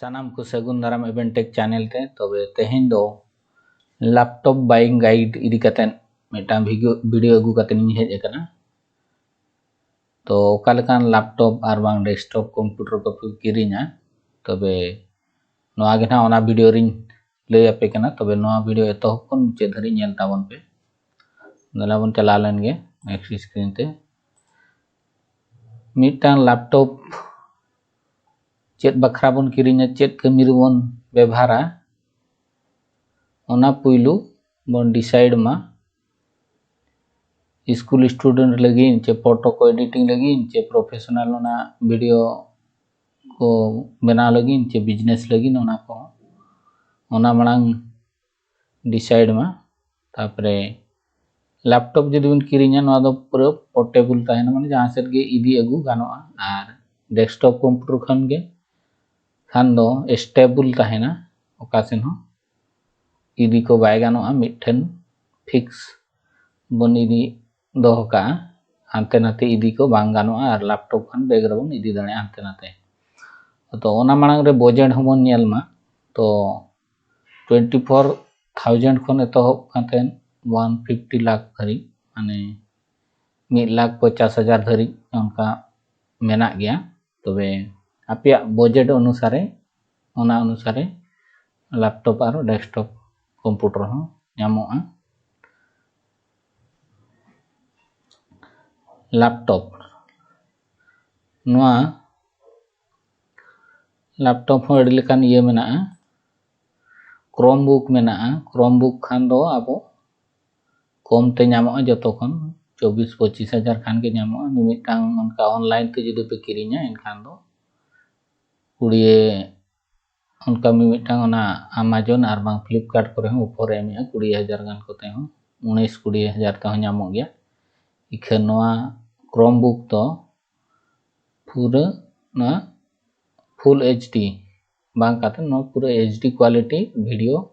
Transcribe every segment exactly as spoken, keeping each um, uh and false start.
ᱥᱟᱱᱟᱢ ᱠᱚ ᱥᱟᱹᱜᱩᱱ ᱫᱟᱨᱟᱢ Eventech channel ᱛᱮ᱾ ᱛᱚᱵᱮ ᱛᱮᱦᱮᱧ ᱫᱚ laptop buying guide ᱤᱫᱤ ᱠᱟᱛᱮᱫ ᱢᱤᱫᱴᱟᱝ video ᱟᱹᱜᱩ ᱠᱟᱛᱮᱫ ᱤᱧ ᱦᱮᱡ ᱟᱠᱟᱱᱟ᱾ ᱛᱚ ᱚᱠᱟ ᱞᱮᱠᱟᱱ laptop ᱟᱨ ᱵᱟᱝ desktop computer ᱠᱚᱯᱮ ᱠᱤᱨᱤᱧᱟ, ᱛᱚᱵᱮ ᱱᱚᱣᱟ ᱜᱮ ᱱᱟᱦᱟᱜ ᱚᱱᱟ video ᱨᱤᱧ ᱞᱟᱹᱭ ᱟᱯᱮ ᱠᱟᱱᱟ᱾ ᱛᱚᱵᱮ ᱱᱚᱣᱟ video ᱮᱛᱚᱦᱚᱵ ᱠᱷᱚᱱ ᱢᱩᱪᱟᱹᱫ ᱫᱷᱟᱹᱨᱤᱡ ᱧᱮᱞ ᱛᱟᱵᱚᱱ ᱯᱮ᱾ ᱫᱮᱞᱟ ᱵᱚᱱ ᱪᱟᱞᱟᱣ ᱞᱮᱱ ᱜᱮ next screen ᱛᱮ᱾ ᱢᱤᱫᱴᱟᱝ laptop ᱪᱮᱫ ᱵᱟᱠᱷᱨᱟ ᱵᱚᱱ ᱠᱤᱨᱤᱧᱟ, ᱪᱮᱫ ᱠᱟᱹᱢᱤ ᱨᱮᱵᱚᱱ ᱵᱮᱵᱷᱟᱨᱟ, ᱚᱱᱟ ᱯᱩᱭᱞᱩ ᱵᱚᱱ decide ᱢᱟ᱾ School student ᱞᱟᱹᱜᱤᱫ ᱪᱮ photo ᱠᱚ editing ᱞᱟᱹᱜᱤᱫ ᱪᱮ professional ᱚᱱᱟ video ᱠᱚ ᱵᱮᱱᱟᱣ ᱞᱟᱹᱜᱤᱫ ᱪᱮ business ᱞᱟᱹᱜᱤᱫ, ᱚᱱᱟ ᱠᱚ ᱚᱱᱟ ᱢᱟᱲᱟᱝ decide ᱢᱟ᱾ ᱛᱟᱯᱚᱨᱮ laptop ᱡᱩᱫᱤ ᱵᱚᱱ ᱠᱤᱨᱤᱧᱟ, ᱱᱚᱣᱟ ᱫᱚ ᱯᱩᱨᱟᱹ portable ᱛᱟᱦᱮᱱᱟ, ᱢᱟᱱᱮ ᱡᱟᱦᱟᱸ ᱥᱮᱫ ᱜᱮ ᱤᱫᱤ ᱟᱹᱜᱩ ᱜᱟᱱᱚᱜᱼᱟ᱾ ᱟᱨ desktop computer ᱠᱷᱟᱱ ᱜᱮ ᱠᱷᱟᱱ ᱫᱚ stable ᱛᱟᱦᱮᱱᱟ, ᱚᱠᱟ ᱥᱮᱱ ᱦᱚᱸ ᱤᱫᱤ ᱠᱚ ᱵᱟᱭ ᱜᱟᱱᱚᱜᱼᱟ, ᱢᱤᱫᱴᱷᱮᱱ fix ᱵᱚᱱ ᱤᱫᱤ ᱫᱚᱦᱚ ᱠᱟᱜᱼᱟ, ᱦᱟᱱᱛᱮ ᱱᱟᱛᱮ ᱤᱫᱤ ᱠᱚ ᱵᱟᱝ ᱜᱟᱱᱚᱜᱼᱟ᱾ ᱟᱨ laptop ᱠᱷᱟᱱ bag ᱨᱮᱵᱚᱱ ᱤᱫᱤ ᱫᱟᱲᱮᱭᱟᱜᱼᱟ ᱦᱟᱱᱛᱮ ᱱᱟᱛᱮ᱾ ᱛᱚ ᱚᱱᱟ ᱢᱟᱲᱟᱝ ᱨᱮ budget ᱦᱚᱸᱵᱚᱱ ᱧᱮᱞ ᱢᱟ᱾ ᱛᱚ twenty four thousand ᱠᱷᱚᱱ ᱮᱛᱚᱦᱚᱵ ᱠᱟᱛᱮ one fifty ᱞᱟᱠᱷ ᱫᱷᱟᱹᱨᱤᱡ, ᱢᱟᱱᱮ ᱢᱤᱫ ᱞᱟᱠᱷ ᱯᱚᱧᱪᱟᱥ ᱦᱟᱡᱟᱨ ᱫᱷᱟᱹᱨᱤᱡ ᱚᱱᱠᱟ ᱢᱮᱱᱟᱜ ᱜᱮᱭᱟ᱾ ᱛᱚᱵᱮ ᱟᱯᱮᱭᱟᱜ budget ᱚᱱᱩᱥᱟᱨᱮ ᱚᱱᱟ ᱚᱱᱩᱥᱟᱨᱮ laptop ᱟᱨ desktop computer ᱦᱚᱸ ᱧᱟᱢᱚᱜᱼᱟ᱾ laptop, ᱱᱚᱣᱟ laptop ᱦᱚᱸ ᱟᱹᱰᱤ ᱞᱮᱠᱟᱱ ᱤᱭᱟᱹ ᱢᱮᱱᱟᱜᱼᱟ᱾ Chromebook ᱢᱮᱱᱟᱜᱼᱟ᱾ Chromebook ᱠᱷᱟᱱ ᱫᱚ ᱟᱵᱚ ᱠᱚᱢ ᱛᱮ ᱧᱟᱢᱚᱜᱼᱟ, ᱡᱚᱛᱚ ᱠᱷᱚᱱ ᱪᱚᱵᱵᱤᱥ ᱯᱚᱸᱪᱤᱥ ᱦᱟᱡᱟᱨ ᱠᱷᱟᱱ ᱜᱮ ᱧᱟᱢᱚᱜᱼᱟ᱾ ᱢᱤᱢᱤᱫᱴᱟᱝ ᱚᱱᱠᱟ online ᱛᱮ ᱡᱩᱫᱤ ᱯᱮ ᱠᱤᱨᱤᱧᱟ, ᱮᱱᱠᱷᱟᱱ ᱫᱚ ᱠᱩᱲᱤᱭᱮ ᱚᱱᱠᱟ ᱢᱤᱢᱤᱫᱴᱟᱝ ᱚᱱᱟ Amazon ᱟᱨ ᱵᱟᱝ Flipkart ᱠᱚᱨᱮ ᱦᱚᱸ offer ᱮ ᱮᱢᱮᱜᱼᱟ, ᱠᱩᱲᱤ ᱦᱟᱡᱟᱨ ᱜᱟᱱ ᱠᱚᱛᱮ ᱦᱚᱸ, ᱩᱱᱤᱥ ᱠᱩᱲᱤ ᱦᱟᱡᱟᱨ ᱛᱮᱦᱚᱸ ᱧᱟᱢᱚᱜ ᱜᱮᱭᱟ᱾ ᱤᱠᱷᱟᱹᱱ ᱱᱚᱣᱟ Chromebook ᱫᱚ ᱯᱩᱨᱟᱹ ᱱᱚᱣᱟ full HD ᱵᱟᱝ ᱠᱟᱛᱮ ᱱᱚᱣᱟ ᱯᱩᱨᱟᱹ HD quality video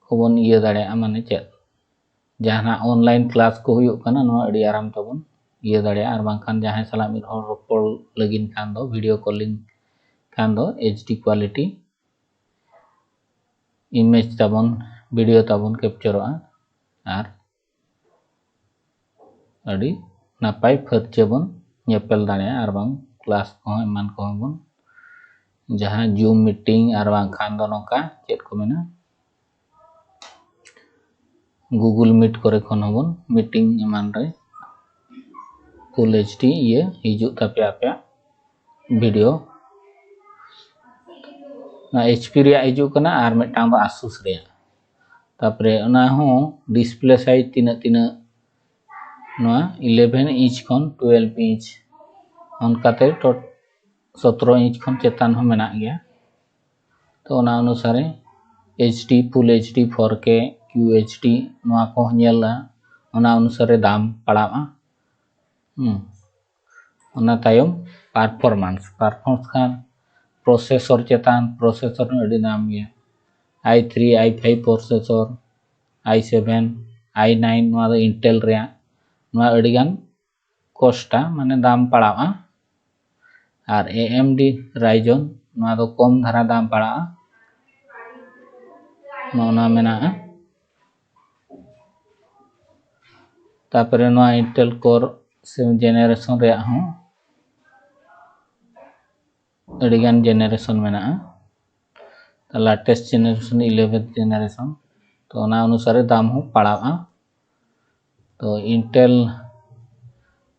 ᱠᱚᱵᱚᱱ ᱤᱭᱟᱹ ᱫᱟᱲᱮᱭᱟᱜᱼᱟ᱾ ᱢᱟᱱᱮ ᱪᱮᱫ, ᱡᱟᱦᱟᱱᱟᱜ online class ᱠᱚ ᱦᱩᱭᱩᱜ ᱠᱟᱱᱟ, ᱱᱚᱣᱟ ᱟᱹᱰᱤ ᱟᱨᱟᱢ ᱛᱟᱵᱚᱱ ᱤᱭᱟᱹ ᱫᱟᱲᱮᱭᱟᱜᱼᱟ᱾ ᱟᱨ ᱵᱟᱝᱠᱷᱟᱱ ᱡᱟᱦᱟᱸᱭ ᱥᱟᱞᱟᱜ ᱢᱤᱫ ᱦᱚᱲ ᱨᱚᱯᱚᱲ ᱞᱟᱹᱜᱤᱫ ᱠᱷᱟᱱ ᱫᱚ, video calling ᱠᱷᱟᱱ ᱫᱚ, H D quality image ᱛᱟᱵᱚᱱ, video ᱛᱟᱵᱚᱱ captureᱚᱜᱼᱟ ᱟᱨ ᱟᱹᱰᱤ ᱱᱟᱯᱟᱭ ᱯᱷᱟᱹᱨᱪᱟᱹ ᱵᱚᱱ ᱧᱮᱯᱮᱞ ᱫᱟᱲᱮᱭᱟᱜᱼᱟ᱾ ᱟᱨ ᱵᱟᱝ class ᱠᱚᱦᱚᱸ ᱮᱢᱟᱱ ᱠᱚᱦᱚᱸ ᱵᱚᱱ, ᱡᱟᱦᱟᱸ Zoom meeting ᱟᱨ ᱵᱟᱝᱠᱷᱟᱱ ᱫᱚ ᱱᱚᱝᱠᱟ ᱪᱮᱫ ᱠᱚ ᱢᱮᱱᱟ, Google Meet ᱠᱚᱨᱮ ᱠᱷᱚᱱ ᱦᱚᱸᱵᱚᱱ meeting ᱮᱢᱟᱱ ᱨᱮ full H D ᱤᱭᱟᱹ ᱦᱤᱡᱩᱜ ᱛᱟᱯᱮᱭᱟ ᱟᱯᱮᱭᱟᱜ video᱾ ᱚᱱᱟ H P ᱨᱮᱭᱟᱜ ᱦᱤᱡᱩᱜ ᱠᱟᱱᱟ ᱟᱨ ᱢᱤᱫᱴᱟᱝ ᱫᱚ Asus ᱨᱮᱭᱟᱜ᱾ ᱛᱟᱯᱚᱨᱮ ᱚᱱᱟ ᱦᱚᱸ display size ᱛᱤᱱᱟᱹᱜ ᱛᱤᱱᱟᱹᱜ, ᱱᱚᱣᱟ eleven inch ᱠᱷᱚᱱ twelve inch, ᱚᱱᱠᱟᱛᱮ ᱴᱚᱴ ᱥᱚᱛᱨᱚ inch ᱠᱷᱚᱱ ᱪᱮᱛᱟᱱ ᱦᱚᱸ ᱢᱮᱱᱟᱜ ᱜᱮᱭᱟ᱾ ᱛᱚ ᱚᱱᱟ ᱚᱱᱩᱥᱟᱨᱮ H D, full H D, four K, Q H D ᱱᱚᱣᱟ ᱠᱚᱦᱚᱸ ᱧᱮᱞᱟ, ᱚᱱᱟ ᱚᱱᱩᱥᱟᱨᱮ ᱫᱟᱢ ᱯᱟᱲᱟᱜᱼᱟ᱾ ᱦᱩᱸ᱾ ᱚᱱᱟ ᱛᱟᱭᱚᱢ performance, performance ᱠᱷᱟᱱ processor ᱪᱮᱛᱟᱱ, processor ᱦᱚᱸ ᱟᱹᱰᱤ ᱫᱟᱢ ᱜᱮᱭᱟ᱾ i three, i five processor, i seven, i nine, ᱱᱚᱣᱟ ᱫᱚ Intel ᱨᱮᱭᱟᱜ, ᱱᱚᱣᱟ ᱟᱹᱰᱤᱜᱟᱱ cost ᱟ, ᱢᱟᱱᱮ ᱫᱟᱢ ᱯᱟᱲᱟᱜᱼᱟ᱾ ᱟᱨ A M D Ryzen, ᱱᱚᱣᱟ ᱫᱚ ᱠᱚᱢ ᱫᱷᱟᱨᱟ ᱫᱟᱢ ᱯᱟᱲᱟᱜᱼᱟ, ᱱᱚᱜᱼᱚ ᱱᱚᱣᱟ ᱢᱮᱱᱟᱜᱼᱟ᱾ ᱛᱟᱯᱚᱨᱮ ᱱᱚᱣᱟ Intel Core seven generation ᱨᱮᱭᱟᱜ ᱦᱚᱸ ᱟᱹᱰᱤᱜᱟᱱ generation ᱢᱮᱱᱟᱜᱼᱟ᱾ latest generation, eleventh generation, ᱛᱚ ᱚᱱᱟ ᱚᱱᱩᱥᱟᱨᱮ ᱫᱟᱢ ᱦᱚᱸ ᱯᱟᱲᱟᱜᱼᱟ᱾ ᱛᱚ Intel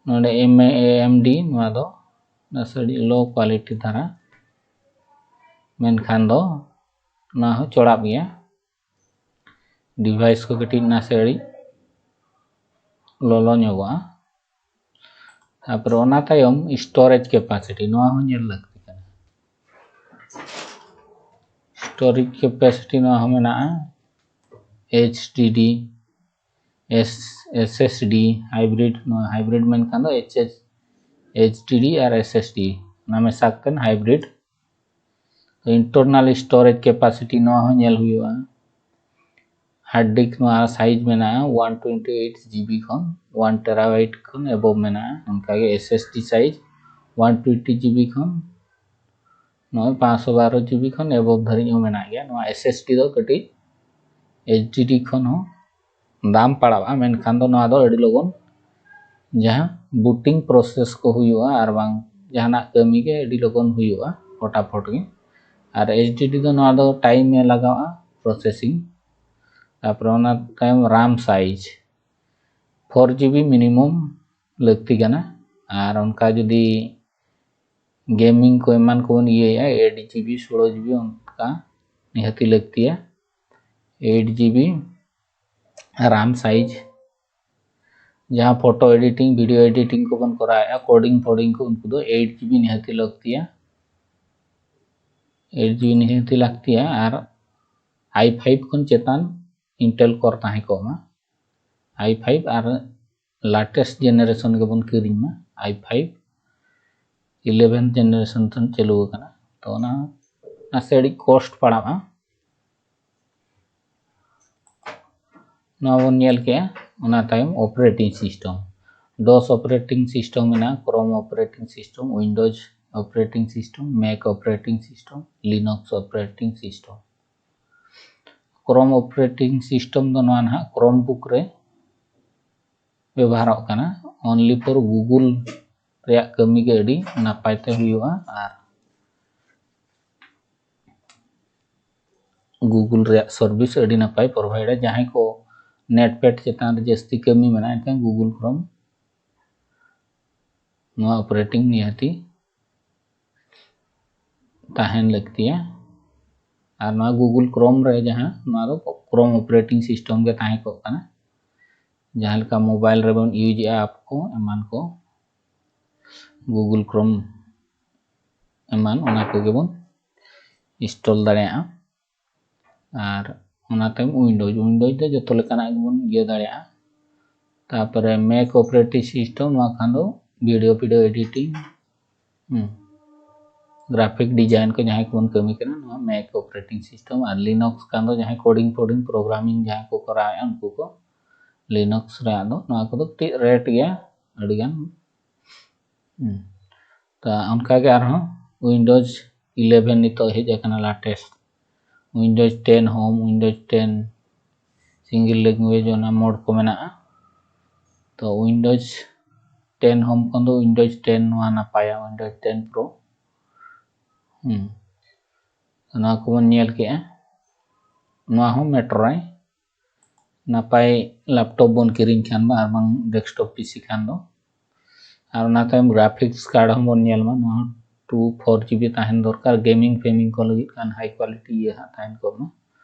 ᱱᱚᱰᱮ M A M D, ᱱᱚᱣᱟ ᱫᱚ ᱱᱟᱥᱮ low quality ᱫᱷᱟᱨᱟ, ᱢᱮᱱᱠᱷᱟᱱ ᱫᱚ ᱚᱱᱟ ᱦᱚᱸ ᱪᱚᱲᱟᱯ ᱜᱮᱭᱟ᱾ Device ᱠᱚ ᱠᱟᱹᱴᱤᱡ ᱱᱟᱥᱮ ᱟᱹᱲᱤᱡ ᱞᱚᱞᱚ ᱧᱚᱜᱚᱜᱼᱟ᱾ ᱛᱟᱯᱚᱨᱮ ᱚᱱᱟ ᱛᱟᱭᱚᱢ storage capacity, ᱱᱚᱣᱟ ᱦᱚᱸ ᱧᱮᱞ ᱞᱟᱹᱠᱛᱤ ᱠᱟᱱᱟ᱾ Storage capacity ᱱᱚᱣᱟ ᱦᱚᱸ ᱢᱮᱱᱟᱜᱼᱟ, H D D, S, S S D, hybrid, ᱱᱚᱣᱟ hybrid ᱢᱮᱱᱠᱷᱟᱱ ᱫᱚ H S, H D D ᱟᱨ S S D ᱚᱱᱟ ᱢᱮᱥᱟ ᱠᱟᱛᱮ hybrid᱾ ᱛᱚ internal storage capacity ᱱᱚᱣᱟ ᱦᱚᱸ ᱧᱮᱞ ᱦᱩᱭᱩᱜᱼᱟ᱾ hard disk ᱱᱚᱣᱟ size ᱢᱮᱱᱟᱜᱼᱟ one twenty eight GB ᱠᱷᱚᱱ, one terabyte ᱠᱷᱚᱱ above ᱢᱮᱱᱟᱜᱼᱟ᱾ ᱚᱱᱠᱟᱜᱮ SSD size one twenty GB ᱠᱷᱚᱱ ᱱᱚᱜᱼᱚᱭ ᱯᱟᱸᱪᱥᱚ ᱵᱟᱨᱚ GB ᱠᱷᱚᱱ above ᱫᱷᱟᱹᱨᱤᱡ ᱦᱚᱸ ᱢᱮᱱᱟᱜ ᱜᱮᱭᱟ᱾ ᱱᱚᱣᱟ SSD ᱫᱚ ᱠᱟᱹᱴᱤᱡ HDD ᱠᱷᱚᱱ ᱦᱚᱸ ᱫᱟᱢ ᱯᱟᱲᱟᱜᱼᱟ, ᱢᱮᱱᱠᱷᱟᱱ ᱫᱚ ᱱᱚᱣᱟ ᱫᱚ ᱟᱹᱰᱤ ᱞᱚᱜᱚᱱ ᱡᱟᱦᱟᱸ booting process ᱠᱚ ᱦᱩᱭᱩᱜᱼᱟ ᱟᱨ ᱵᱟᱝ ᱡᱟᱦᱟᱱᱟᱜ ᱠᱟᱹᱢᱤ ᱜᱮ ᱟᱹᱰᱤ ᱞᱚᱜᱚᱱ ᱦᱩᱭᱩᱜᱼᱟ ᱯᱷᱚᱴᱟᱯᱷᱚᱴ ᱜᱮ᱾ ᱟᱨ HDD ᱫᱚ ᱱᱚᱣᱟ ᱫᱚ time ᱮ ᱞᱟᱜᱟᱣᱟ processing᱾ ᱛᱟᱨᱯᱚᱨᱮ ᱚᱱᱟ ᱛᱟᱭᱚᱢ RAM size four GB minimum ᱞᱟᱹᱠᱛᱤ ᱠᱟᱱᱟ᱾ ᱟᱨ ᱚᱱᱠᱟ ᱡᱩᱫᱤ gaming ᱠᱚ ᱮᱢᱟᱱ ᱠᱚᱵᱚᱱ ᱤᱭᱟᱹᱭᱟ, eight GB ᱥᱳᱞᱳ GB ᱚᱱᱠᱟ ᱱᱤᱦᱟᱹᱛᱤ ᱞᱟᱹᱠᱛᱤᱭᱟ᱾ Eight GB RAM size, ᱡᱟᱦᱟᱸ photo editing, video editing ᱠᱚᱵᱚᱱ ᱠᱚᱨᱟᱣᱮᱫᱼᱟ, coding ᱯᱷᱳᱰᱤᱝ ᱠᱚ, ᱩᱱᱠᱩ ᱫᱚ eight GB ᱱᱤᱦᱟᱹᱛᱤ ᱞᱟᱹᱠᱛᱤᱭᱟ᱾ Eight GB ᱱᱤᱦᱟᱹᱛᱤ ᱞᱟᱹᱠᱛᱤᱭᱟ᱾ ᱟᱨ i five ᱠᱷᱚᱱ ᱪᱮᱛᱟᱱ Intel Core ᱛᱟᱦᱮᱸ ᱠᱚᱜ ᱢᱟ, i five R latest generation ᱜᱮᱵᱚᱱ ᱠᱤᱨᱤᱧ ᱢᱟ, i five eleventh generation ᱛᱮ ᱪᱟᱹᱞᱩ ᱟᱠᱟᱱᱟ᱾ ᱛᱚ ᱚᱱᱟ ᱱᱟᱥᱮ ᱟᱹᱰᱤ cost ᱯᱟᱲᱟᱜᱼᱟ᱾ ᱱᱚᱣᱟ ᱵᱚᱱ ᱧᱮᱞ ᱠᱮᱜᱼᱟ᱾ ᱚᱱᱟ ᱛᱟᱭᱚᱢ operating system, DOS operating system ᱢᱮᱱᱟᱜᱼᱟ, Chrome operating system, Windows operating system, Mac operating system, Linux operating system᱾ Chrome operating system ᱫᱚ ᱱᱚᱣᱟ ᱱᱟᱦᱟᱜ Chromebook ᱨᱮ ᱵᱮᱵᱚᱦᱟᱨᱚᱜ ᱠᱟᱱᱟ, only for Google ᱨᱮᱭᱟᱜ ᱠᱟᱹᱢᱤ ᱜᱮ ᱟᱹᱰᱤ ᱱᱟᱯᱟᱭ ᱛᱮ ᱦᱩᱭᱩᱜᱼᱟ᱾ ᱟᱨ Google ᱨᱮᱭᱟᱜ service ᱟᱹᱰᱤ ᱱᱟᱯᱟᱭ ᱯᱨᱳᱵᱷᱟᱭᱤᱰᱟ᱾ ᱡᱟᱦᱟᱸᱭ ᱠᱚ netpad ᱪᱮᱛᱟᱱ ᱨᱮ ᱡᱟᱹᱥᱛᱤ ᱠᱟᱹᱢᱤ ᱢᱮᱱᱟᱜᱼᱟ, ᱮᱱᱠᱷᱟᱱ Google Chrome ᱱᱚᱣᱟ operating ᱱᱤᱦᱟᱹᱛᱤ ᱛᱟᱦᱮᱱ ᱞᱟᱹᱠᱛᱤᱭᱟ᱾ ᱟᱨ ᱱᱚᱣᱟ Google Chrome ᱨᱮ ᱡᱟᱦᱟᱸ, ᱱᱚᱣᱟ ᱫᱚ Chrome operating system ᱜᱮ ᱛᱟᱦᱮᱸ ᱠᱚᱜ ᱠᱟᱱᱟ᱾ ᱡᱟᱦᱟᱸ ᱞᱮᱠᱟ mobile ᱨᱮᱵᱚᱱ ᱤᱭᱩᱡᱽ ᱮᱜᱼᱟ app ᱠᱚ ᱮᱢᱟᱱ ᱠᱚ, Google Chrome ᱮᱢᱟᱱ, ᱚᱱᱟ ᱠᱚᱜᱮ ᱵᱚᱱ install ᱫᱟᱲᱮᱭᱟᱜᱼᱟ᱾ ᱟᱨ ᱚᱱᱟ ᱛᱟᱭᱚᱢ Windows, Windows ᱫᱚ ᱡᱚᱛᱚ ᱞᱮᱠᱟᱱᱟᱜ ᱜᱮᱵᱚᱱ ᱤᱭᱟᱹ ᱫᱟᱲᱮᱭᱟᱜᱼᱟ᱾ ᱛᱟᱨᱯᱚᱨᱮ Mac operating system, ᱱᱚᱣᱟ ᱠᱷᱟᱱ ᱫᱚ video video editing, ᱦᱩᱸ, graphic design ᱠᱚ ᱡᱟᱦᱟᱸᱭ ᱠᱚᱵᱚᱱ ᱠᱟᱹᱢᱤ ᱠᱟᱱᱟ, ᱱᱚᱣᱟ Mac operating system, ᱟᱨ Linux ᱠᱷᱟᱱ ᱫᱚ ᱡᱟᱦᱟᱸᱭ coding ᱯᱷᱳᱰᱤᱝ programming ᱡᱟᱦᱟᱸᱭ ᱠᱚ ᱠᱚᱨᱟᱣᱮᱫᱼᱟ, ᱩᱱᱠᱩ ᱠᱚ Linux ᱨᱮᱭᱟᱜ ᱫᱚ ᱱᱚᱣᱟ ᱠᱚᱫᱚ ᱠᱟᱹᱴᱤᱡ rate ᱜᱮᱭᱟ ᱟᱹᱰᱤᱜᱟᱱ᱾ ᱦᱩᱸ᱾ ᱛᱚ ᱚᱱᱠᱟᱜᱮ ᱟᱨᱦᱚᱸ Windows eleven ᱱᱤᱛᱚᱜ ᱦᱮᱡ ᱟᱠᱟᱱᱟ latest, Windows ten Home, Windows ten single language, ᱚᱱᱟ mode ᱠᱚ ᱢᱮᱱᱟᱜᱼᱟ᱾ ᱛᱚ Windows ten Home ᱠᱷᱚᱱ ᱫᱚ Windows ten ᱱᱚᱣᱟ ᱱᱟᱯᱟᱭᱟ, Windows ten Pro᱾ ᱦᱩᱸ᱾ ᱱᱚᱣᱟ ᱠᱚᱵᱚᱱ ᱧᱮᱞ ᱠᱮᱜᱼᱟ᱾ ᱱᱚᱣᱟ ᱦᱚᱸ ᱢᱮᱴᱨᱚᱭ ᱱᱟᱯᱟᱭ laptop ᱵᱚᱱ ᱠᱤᱨᱤᱧ ᱠᱷᱟᱱ ᱵᱟ ᱟᱨ ᱵᱟᱝ desktop PC ᱠᱷᱟᱱ ᱫᱚ᱾ ᱟᱨ ᱚᱱᱟ ᱛᱟᱭᱚᱢ graphics card ᱦᱚᱸᱵᱚᱱ ᱧᱮᱞ ᱢᱟ, ᱱᱚᱣᱟ two four GB ᱛᱟᱦᱮᱱ ᱫᱚᱨᱠᱟᱨ, gaming ᱯᱷᱮᱢᱤᱝ ᱠᱚ ᱞᱟᱹᱜᱤᱫ ᱠᱷᱟᱱ high quality ᱤᱭᱟᱹ ᱦᱟᱸᱜ ᱛᱟᱦᱮᱱ ᱠᱚᱜ ᱢᱟ᱾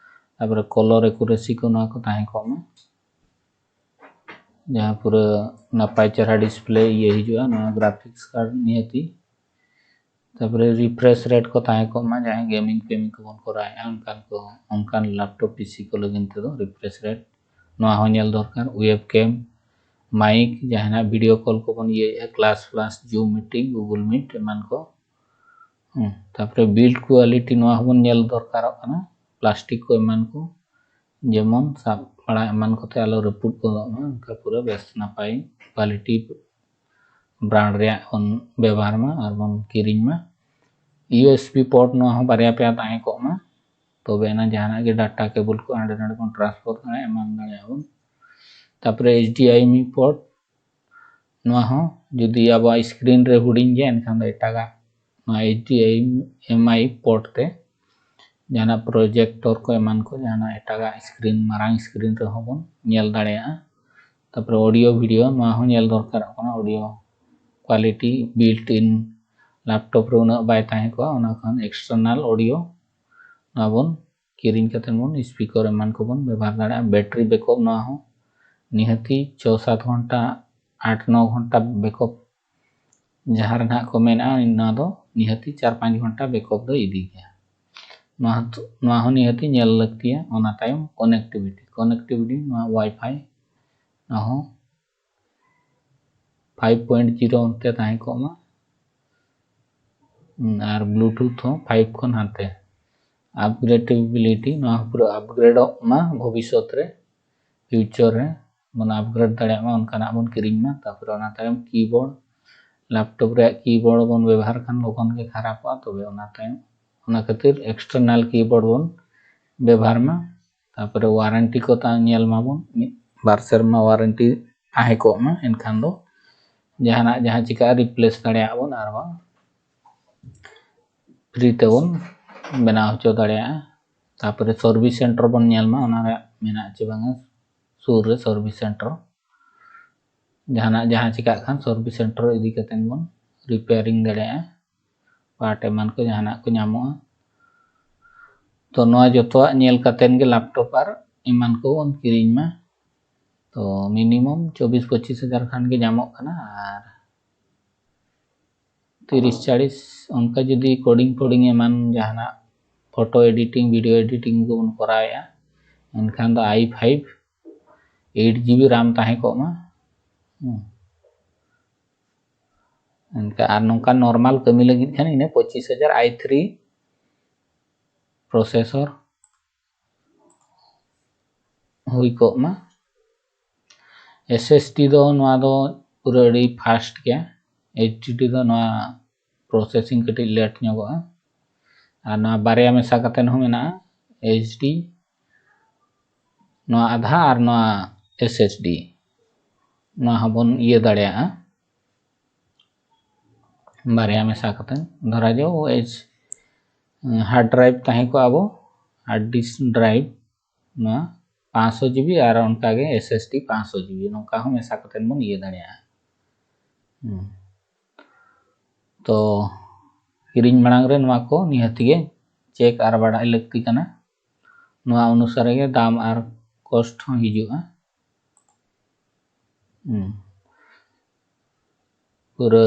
ᱛᱟᱨᱯᱚᱨᱮ color accuracy ᱠᱚ ᱱᱚᱣᱟ ᱠᱚ ᱛᱟᱦᱮᱸ ᱠᱚᱜ ᱢᱟ, ᱡᱟᱦᱟᱸ ᱯᱩᱨᱟᱹ ᱱᱟᱯᱟᱭ ᱪᱮᱦᱨᱟ display ᱤᱭᱟᱹ ᱦᱤᱡᱩᱜᱼᱟ ᱱᱚᱣᱟ graphics card ᱱᱤᱦᱟᱹᱛᱤ᱾ ᱛᱟᱨᱯᱚᱨᱮ refresh rate ᱠᱚ ᱛᱟᱦᱮᱸ ᱠᱚᱜ ᱢᱟ, ᱡᱟᱦᱟᱸᱭ gaming ᱯᱷᱮᱢᱤᱝ ᱠᱚᱵᱚᱱ ᱠᱚᱨᱟᱣᱮᱫᱼᱟ ᱚᱱᱠᱟᱱ ᱠᱚ, ᱚᱱᱠᱟᱱ laptop PC ᱠᱚ ᱞᱟᱹᱜᱤᱫ ᱛᱮᱫᱚ refresh rate ᱱᱚᱣᱟ ᱦᱚᱸ ᱧᱮᱞ ᱫᱚᱨᱠᱟᱨ᱾ Webcam, mic, ᱡᱟᱦᱟᱱᱟᱜ video call ᱠᱚᱵᱚᱱ ᱤᱭᱟᱹᱭᱮᱫᱼᱟ, class plus, Zoom meeting, Google Meet ᱮᱢᱟᱱ ᱠᱚ᱾ ᱦᱩᱸ, ᱛᱟᱨᱯᱚᱨᱮ build quality ᱱᱚᱣᱟ ᱦᱚᱸᱵᱚᱱ ᱧᱮᱞ ᱫᱚᱨᱠᱟᱨᱚᱜ ᱠᱟᱱᱟ, plastic ᱠᱚ ᱮᱢᱟᱱ ᱠᱚ ᱡᱮᱢᱚᱱ ᱥᱟᱵ ᱵᱟᱲᱟ ᱮᱢᱟᱱ ᱠᱚᱛᱮ ᱟᱞᱚ ᱨᱟᱹᱯᱩᱫ ᱜᱚᱫᱚᱜ ᱢᱟ, ᱚᱱᱠᱟ ᱯᱩᱨᱟᱹ ᱵᱮᱥ ᱱᱟᱯᱟᱭ quality brand ᱨᱮᱭᱟᱜ ᱵᱚᱱ ᱵᱮᱵᱚᱦᱟᱨ ᱢᱟ ᱟᱨ ᱵᱚᱱ ᱠᱤᱨᱤᱧ ᱢᱟ᱾ USB port ᱱᱚᱣᱟ ᱦᱚᱸ ᱵᱟᱨᱭᱟ ᱯᱮᱭᱟ ᱛᱟᱦᱮᱸ ᱠᱚᱜ ᱢᱟ, ᱛᱚᱵᱮ ᱮᱱᱟ ᱡᱟᱦᱟᱱᱟᱜ ᱜᱮ data cable ᱠᱚ ᱦᱟᱸᱰᱮ ᱱᱟᱰᱮ ᱵᱚᱱ transfer ᱫᱟᱲᱮᱭᱟᱜᱼᱟ, ᱮᱢᱟᱱ ᱫᱟᱲᱮᱭᱟᱜᱼᱟ ᱵᱚᱱ᱾ ᱛᱟᱨᱯᱚᱨᱮ HDMI port ᱱᱚᱣᱟ ᱦᱚᱸ ᱡᱩᱫᱤ ᱟᱵᱚᱣᱟᱜ screen ᱨᱮ ᱦᱩᱰᱤᱧ ᱜᱮᱭᱟ, ᱮᱱᱠᱷᱟᱱ ᱫᱚ ᱮᱴᱟᱜᱟᱜ ᱱᱚᱣᱟ HDMI port ᱛᱮ ᱡᱟᱦᱟᱱᱟᱜ projector ᱠᱚ ᱮᱢᱟᱱ ᱠᱚ, ᱡᱟᱦᱟᱱᱟᱜ ᱮᱴᱟᱜᱟᱜ screen, ᱢᱟᱨᱟᱝ screen ᱨᱮᱦᱚᱸ ᱵᱚᱱ ᱧᱮᱞ ᱫᱟᱲᱮᱭᱟᱜᱼᱟ᱾ ᱛᱟᱨᱯᱚᱨᱮ audio video, ᱱᱚᱣᱟ ᱦᱚᱸ ᱧᱮᱞ ᱫᱚᱨᱠᱟᱨᱚᱜ ᱠᱟᱱᱟ, audio quality built in laptop ᱨᱮ ᱩᱱᱟᱹᱜ ᱵᱟᱭ ᱛᱟᱦᱮᱸ ᱠᱚᱜᱼᱟ, ᱚᱱᱟ ᱠᱷᱚᱱ external audio ᱱᱚᱣᱟ ᱵᱚᱱ ᱠᱤᱨᱤᱧ ᱠᱟᱛᱮ ᱵᱚᱱ speaker ᱮᱢᱟᱱ ᱠᱚᱵᱚᱱ ᱵᱮᱵᱚᱦᱟᱨ ᱫᱟᱲᱮᱭᱟᱜᱼᱟ᱾ Battery backup ᱱᱚᱣᱟ ᱦᱚᱸ ᱱᱤᱦᱟᱹᱛᱤ ᱪᱷᱚ ᱥᱟᱛ ᱜᱷᱚᱱᱴᱟ, ᱟᱴ ᱱᱚ ᱜᱷᱚᱱᱴᱟ backup ᱡᱟᱦᱟᱸ ᱨᱮ ᱱᱟᱦᱟᱜ ᱠᱚ ᱢᱮᱱᱟ, ᱱᱚᱣᱟ ᱫᱚ ᱱᱤᱦᱟᱹᱛᱤ ᱪᱟᱨ ᱯᱟᱸᱪ ᱜᱷᱚᱱᱴᱟ backup ᱫᱚ ᱤᱫᱤ ᱜᱮᱭᱟ᱾ ᱱᱚᱣᱟ ᱦᱚᱸ, ᱱᱚᱣᱟ ᱦᱚᱸ ᱱᱤᱦᱟᱹᱛᱤ ᱧᱮᱞ ᱞᱟᱹᱠᱛᱤᱭᱟ᱾ ᱚᱱᱟ ᱛᱟᱭᱚᱢ connectivity, connectivity ᱱᱚᱣᱟ Wi-Fi ᱱᱚᱣᱟ ᱦᱚᱸ five point zero ᱚᱱᱛᱮ ᱛᱟᱦᱮᱸ ᱠᱚᱜ ᱢᱟ᱾ ᱟᱨ ᱵᱞᱩᱴᱩᱛᱷ ᱦᱚᱸ ᱯᱷᱟᱭᱤᱵᱷ ᱠᱷᱚᱱ ᱦᱟᱱᱛᱮ᱾ ᱟᱯᱜᱨᱮᱰᱮᱵᱤᱞᱤᱴᱤ, ᱱᱚᱣᱟ ᱦᱚᱸ ᱯᱩᱨᱟᱹ ᱟᱯᱜᱨᱮᱰᱚᱜ ᱢᱟ ᱵᱷᱚᱵᱤᱥᱥᱚᱛ ᱨᱮ, ᱯᱷᱤᱭᱩᱪᱟᱨ ᱨᱮ ᱵᱚᱱ ᱟᱯᱜᱨᱮᱰ ᱫᱟᱲᱮᱭᱟᱜ ᱢᱟ, ᱚᱱᱠᱟᱱᱟᱜ ᱵᱚᱱ ᱠᱤᱨᱤᱧ ᱢᱟ᱾ ᱛᱟᱨᱯᱚᱨᱮ ᱚᱱᱟ ᱛᱟᱭᱚᱢ ᱠᱤᱵᱳᱨᱰ, ᱞᱮᱯᱴᱚᱯ ᱨᱮᱭᱟᱜ ᱠᱤᱵᱳᱨᱰ ᱵᱚᱱ ᱵᱮᱵᱚᱦᱟᱨ ᱠᱷᱟᱱ ᱞᱚᱜᱚᱱ ᱜᱮ ᱠᱷᱟᱨᱟᱯᱚᱜᱼᱟ, ᱛᱚᱵᱮ ᱚᱱᱟ ᱛᱟᱭᱚᱢ ᱚᱱᱟ ᱠᱷᱟᱹᱛᱤᱨ ᱮᱠᱥᱴᱟᱨᱱᱟᱞ ᱠᱤᱵᱳᱨᱰ ᱵᱚᱱ ᱵᱮᱵᱚᱦᱟᱨ ᱢᱟ᱾ ᱛᱟᱨᱯᱚᱨᱮ ᱣᱟᱨᱮᱱᱴᱤ ᱠᱚ ᱛᱟᱦᱮᱸ ᱧᱮᱞ ᱢᱟᱵᱚᱱ, ᱢᱤᱫ ᱵᱟᱨ ᱥᱮᱨᱢᱟ ᱣᱟᱨᱮᱱᱴᱤ ᱛᱟᱦᱮᱸ ᱠᱚᱜ ᱢᱟ, ᱮᱱᱠᱷᱟᱱ ᱫᱚ ᱡᱟᱦᱟᱱᱟᱜ ᱡᱟᱦᱟᱸ ᱪᱤᱠᱟᱹᱜᱼᱟ ᱨᱤᱯᱞᱮᱥ ᱫᱟᱲᱮᱭᱟᱜᱼᱟ ᱵᱚᱱ, ᱟᱨ ᱵᱟᱝ ᱯᱷᱨᱤ ᱛᱮᱵᱚᱱ ᱵᱮᱱᱟᱣ ᱦᱚᱪᱚ ᱫᱟᱲᱮᱭᱟᱜᱼᱟ᱾ ᱛᱟᱨᱯᱚᱨᱮ ᱥᱟᱨᱵᱷᱤᱥ ᱥᱮᱱᱴᱟᱨ ᱵᱚᱱ ᱧᱮᱞ ᱢᱟ, ᱚᱱᱟ ᱨᱮᱭᱟᱜ ᱢᱮᱱᱟᱜᱼᱟ ᱪᱮ ᱵᱟᱝᱟ ᱥᱩᱨ ᱨᱮ ᱥᱟᱨᱵᱷᱤᱥ ᱥᱮᱱᱴᱟᱨ᱾ ᱡᱟᱦᱟᱱᱟᱜ ᱡᱟᱦᱟᱸ ᱪᱤᱠᱟᱹᱜ ᱠᱷᱟᱱ ᱥᱟᱨᱵᱷᱤᱥ ᱥᱮᱱᱴᱟᱨ ᱤᱫᱤ ᱠᱟᱛᱮ ᱵᱚᱱ ᱨᱤᱯᱮᱭᱟᱨᱤᱝ ᱫᱟᱲᱮᱭᱟᱜᱼᱟ, ᱯᱟᱨᱴ ᱮᱢᱟᱱ ᱠᱚ ᱡᱟᱦᱟᱱᱟᱜ ᱠᱚ ᱧᱟᱢᱚᱜᱼᱟ᱾ ᱛᱚ ᱱᱚᱣᱟ ᱡᱚᱛᱚᱣᱟᱜ ᱧᱮᱞ ᱠᱟᱛᱮ ᱜᱮ ᱞᱮᱯᱴᱚᱯ ᱟᱨ ᱮᱢᱟᱱ ᱠᱚ ᱵᱚᱱ ᱠᱤᱨᱤᱧ ᱢᱟ᱾ ᱛᱚ ᱢᱤᱱᱤᱢᱟᱢ ᱪᱚᱵᱵᱤᱥ ᱯᱚᱸᱪᱤᱥ ᱦᱟᱡᱟᱨ ᱠᱷᱟᱱ ᱜᱮ ᱧᱟᱢᱚᱜ ᱠᱟᱱᱟ, ᱟᱨ ᱛᱤᱨᱤᱥ ᱪᱟᱞᱤᱥ ᱚᱱᱠᱟ ᱡᱩᱫᱤ ᱠᱳᱰᱤᱝ ᱯᱷᱳᱰᱤᱝ ᱮᱢᱟᱱ ᱡᱟᱦᱟᱱᱟᱜ ᱯᱷᱳᱴᱳ ᱮᱰᱤᱴᱤᱝ, ᱵᱷᱤᱰᱤᱭᱳ ᱮᱰᱤᱴᱤᱝ ᱠᱚᱵᱚᱱ ᱠᱚᱨᱟᱣᱮᱫᱼᱟ, ᱮᱱᱠᱷᱟᱱ ᱫᱚ ᱟᱭ ᱯᱷᱟᱭᱤᱵᱷ ᱮᱭᱤᱴ ᱡᱤᱵᱤ ᱨᱟᱢ ᱛᱟᱦᱮᱸ ᱠᱚᱜ ᱢᱟ᱾ ᱦᱩᱸ᱾ ᱮᱱᱠᱷᱟᱱ ᱟᱨ ᱱᱚᱝᱠᱟ ᱱᱚᱨᱢᱟᱞ ᱠᱟᱹᱢᱤ ᱞᱟᱹᱜᱤᱫ ᱠᱷᱟᱱ ᱤᱱᱟᱹ ᱯᱚᱸᱪᱤᱥ ᱦᱟᱡᱟᱨ ᱟᱭ ᱛᱷᱨᱤ ᱯᱨᱚᱥᱮᱥᱚᱨ ᱦᱩᱭ ᱠᱚᱜ ᱢᱟ᱾ ᱮᱥ ᱮᱥ ᱰᱤ ᱫᱚ ᱱᱚᱣᱟ ᱫᱚ ᱯᱩᱨᱟᱹ ᱟᱹᱰᱤ ᱯᱷᱟᱥᱴ ᱜᱮᱭᱟ᱾ ᱮᱭᱤᱪ ᱰᱤ ᱰᱤ ᱫᱚ ᱱᱚᱣᱟ ᱯᱨᱚᱥᱮᱥᱤᱝ ᱠᱟᱹᱴᱤᱡ ᱞᱮᱴ ᱧᱚᱜᱚᱜᱼᱟ᱾ ᱟᱨ ᱱᱚᱣᱟ ᱵᱟᱨᱭᱟ ᱢᱮᱥᱟ ᱠᱟᱛᱮ ᱦᱚᱸ ᱢᱮᱱᱟᱜᱼᱟ, ᱮᱭᱤᱪ ᱰᱤ ᱱᱚᱣᱟ ᱟᱫᱷᱟ ᱟᱨ ᱱᱚᱣᱟ ᱮᱥ ᱮᱥ ᱰᱤ, ᱱᱚᱣᱟ ᱦᱚᱸᱵᱚᱱ ᱤᱭᱟᱹ ᱫᱟᱲᱮᱭᱟᱜᱼᱟ ᱵᱟᱨᱭᱟ ᱢᱮᱥᱟ ᱠᱟᱛᱮ᱾ ᱫᱷᱚᱨᱟ ᱡᱟᱣ ᱮᱭᱤᱪ ᱦᱟᱨᱰ ᱰᱨᱟᱭᱤᱵᱷ ᱛᱟᱦᱮᱸ ᱠᱚᱜᱼᱟ, ᱟᱵᱚ ᱦᱟᱨᱰ ᱰᱤᱥᱠ ᱰᱨᱟᱭᱤᱵᱷ ᱱᱚᱣᱟ ᱯᱟᱸᱪᱥᱚ ᱡᱤᱵᱤ ᱟᱨ ᱚᱱᱠᱟᱜᱮ ᱮᱥ ᱮᱥ ᱰᱤ ᱯᱟᱸᱪᱥᱚ ᱡᱤᱵᱤ, ᱱᱚᱝᱠᱟ ᱦᱚᱸ ᱢᱮᱥᱟ ᱠᱟᱛᱮ ᱵᱚᱱ ᱤᱭᱟᱹ ᱫᱟᱲᱮᱭᱟᱜᱼᱟ᱾ ᱦᱩᱸ᱾ ᱛᱚ ᱠᱤᱨᱤᱧ ᱢᱟᱲᱟᱝ ᱨᱮ ᱱᱚᱣᱟ ᱠᱚ ᱱᱤᱦᱟᱹᱛ ᱜᱮ ᱪᱮᱠ ᱟᱨ ᱵᱟᱲᱟᱭ ᱞᱟᱹᱠᱛᱤ ᱠᱟᱱᱟ᱾ ᱱᱚᱣᱟ ᱚᱱᱩᱥᱟᱨ ᱜᱮ ᱫᱟᱢ ᱟᱨ ᱠᱚᱥᱴ ᱦᱚᱸ ᱦᱤᱡᱩᱜᱼᱟ᱾ ᱦᱩᱸ᱾ ᱯᱩᱨᱟᱹ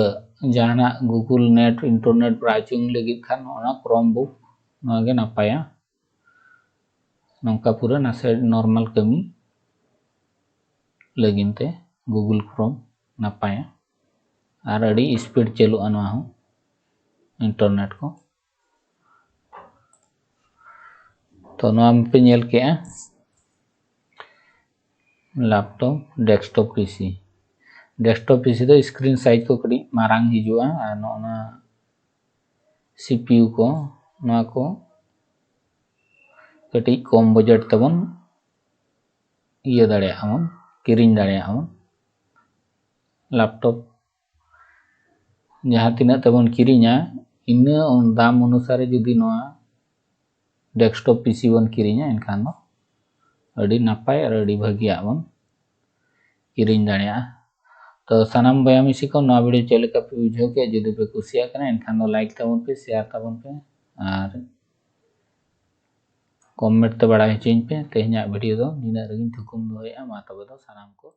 ᱡᱟᱦᱟᱱᱟᱜ ᱜᱩᱜᱩᱞ ᱱᱮᱴ, ᱤᱱᱴᱟᱨᱱᱮᱴ ᱵᱨᱟᱣᱡᱤᱝ ᱞᱟᱹᱜᱤᱫ ᱠᱷᱟᱱ ᱚᱱᱟ ᱠᱨᱳᱢ ᱵᱩᱠ ᱱᱚᱣᱟ ᱜᱮ ᱱᱟᱯᱟᱭᱟ᱾ ᱱᱚᱝᱠᱟ ᱯᱩᱨᱟᱹ ᱱᱟᱥᱮ ᱱᱚᱨᱢᱟᱞ ᱠᱟᱹᱢᱤ ᱞᱟᱹᱜᱤᱫ ᱛᱮ ᱜᱩᱜᱩᱞ ᱠᱨᱳᱢ ᱱᱟᱯᱟᱭᱟ ᱟᱨ ᱟᱹᱰᱤ ᱥᱯᱤᱰ ᱪᱟᱹᱞᱩᱜᱼᱟ ᱱᱚᱣᱟ ᱦᱚᱸ᱾ ᱤᱱᱴᱟᱨᱱᱮᱴ ᱠᱚ᱾ ᱛᱚ ᱱᱚᱣᱟ ᱯᱮ ᱧᱮᱞ ᱠᱮᱜᱼᱟ, ᱞᱮᱯᱴᱚᱯ, ᱰᱮᱥᱠᱴᱚᱯ ᱯᱤᱥᱤ᱾ ᱰᱮᱥᱠᱴᱚᱯ ᱯᱤᱥᱤ ᱫᱚ ᱥᱠᱨᱤᱱ ᱥᱟᱭᱤᱡ ᱠᱚ ᱠᱟᱹᱴᱤᱡ ᱢᱟᱨᱟᱝ ᱦᱤᱡᱩᱜᱼᱟ, ᱟᱨ ᱱᱚᱜᱼᱚ ᱱᱟ ᱥᱤᱯᱤᱭᱩ ᱠᱚ, ᱱᱚᱣᱟ ᱠᱚ ᱠᱟᱹᱴᱤᱡ ᱠᱚᱢ ᱵᱟᱡᱮᱴ ᱛᱮᱵᱚᱱ ᱤᱭᱟᱹ ᱫᱟᱲᱮᱭᱟᱜᱼᱟ ᱵᱚᱱ, ᱠᱤᱨᱤᱧ ᱫᱟᱲᱮᱭᱟᱜᱼᱟ ᱵᱚᱱ᱾ ᱞᱮᱯᱴᱚᱯ ᱡᱟᱦᱟᱸ ᱛᱤᱱᱟᱹᱜ ᱛᱮᱵᱚᱱ ᱠᱤᱨᱤᱧᱟ, ᱤᱱᱟᱹ ᱫᱟᱢ ᱚᱱᱩᱥᱟᱨᱮ ᱡᱩᱫᱤ ᱱᱚᱣᱟ ᱰᱮᱥᱠᱴᱚᱯ ᱯᱤᱥᱤ ᱵᱚᱱ ᱠᱤᱨᱤᱧᱟ, ᱮᱱᱠᱷᱟᱱ ᱫᱚ ᱟᱹᱰᱤ ᱱᱟᱯᱟᱭ ᱟᱨ ᱟᱹᱰᱤ ᱵᱷᱟᱹᱜᱤᱭᱟᱜ ᱵᱚᱱ ᱠᱤᱨᱤᱧ ᱫᱟᱲᱮᱭᱟᱜᱼᱟ᱾ ᱛᱚ ᱥᱟᱱᱟᱢ ᱵᱚᱭᱦᱟ ᱢᱤᱥᱤ ᱠᱚ, ᱱᱚᱣᱟ ᱵᱷᱤᱰᱤᱭᱳ ᱪᱮᱫ ᱞᱮᱠᱟ ᱯᱮ ᱵᱩᱡᱷᱟᱹᱣ ᱠᱮᱫᱼᱟ? ᱡᱩᱫᱤ ᱯᱮ ᱠᱩᱥᱤᱭᱟᱜ ᱠᱟᱱᱟ, ᱮᱱᱠᱷᱟᱱ ᱫᱚ ᱞᱟᱭᱤᱠ ᱛᱟᱵᱚᱱ ᱯᱮ, ᱥᱮᱭᱟᱨ ᱛᱟᱵᱚᱱ ᱯᱮ, ᱟᱨ ᱠᱚᱢᱮᱱᱴ ᱛᱮ ᱵᱟᱲᱟᱭ ᱦᱚᱪᱚᱧ ᱯᱮ᱾ ᱛᱮᱦᱮᱧᱟᱜ ᱵᱷᱤᱰᱤᱭᱳ ᱫᱚ ᱱᱤᱱᱟᱹᱜ ᱨᱮᱜᱮᱧ ᱛᱷᱩᱠᱩᱢ ᱫᱚᱦᱚᱭᱮᱫᱼᱟ᱾ ᱢᱟ ᱛᱚᱵᱮ ᱫᱚ ᱥᱟᱱᱟᱢ ᱠᱚ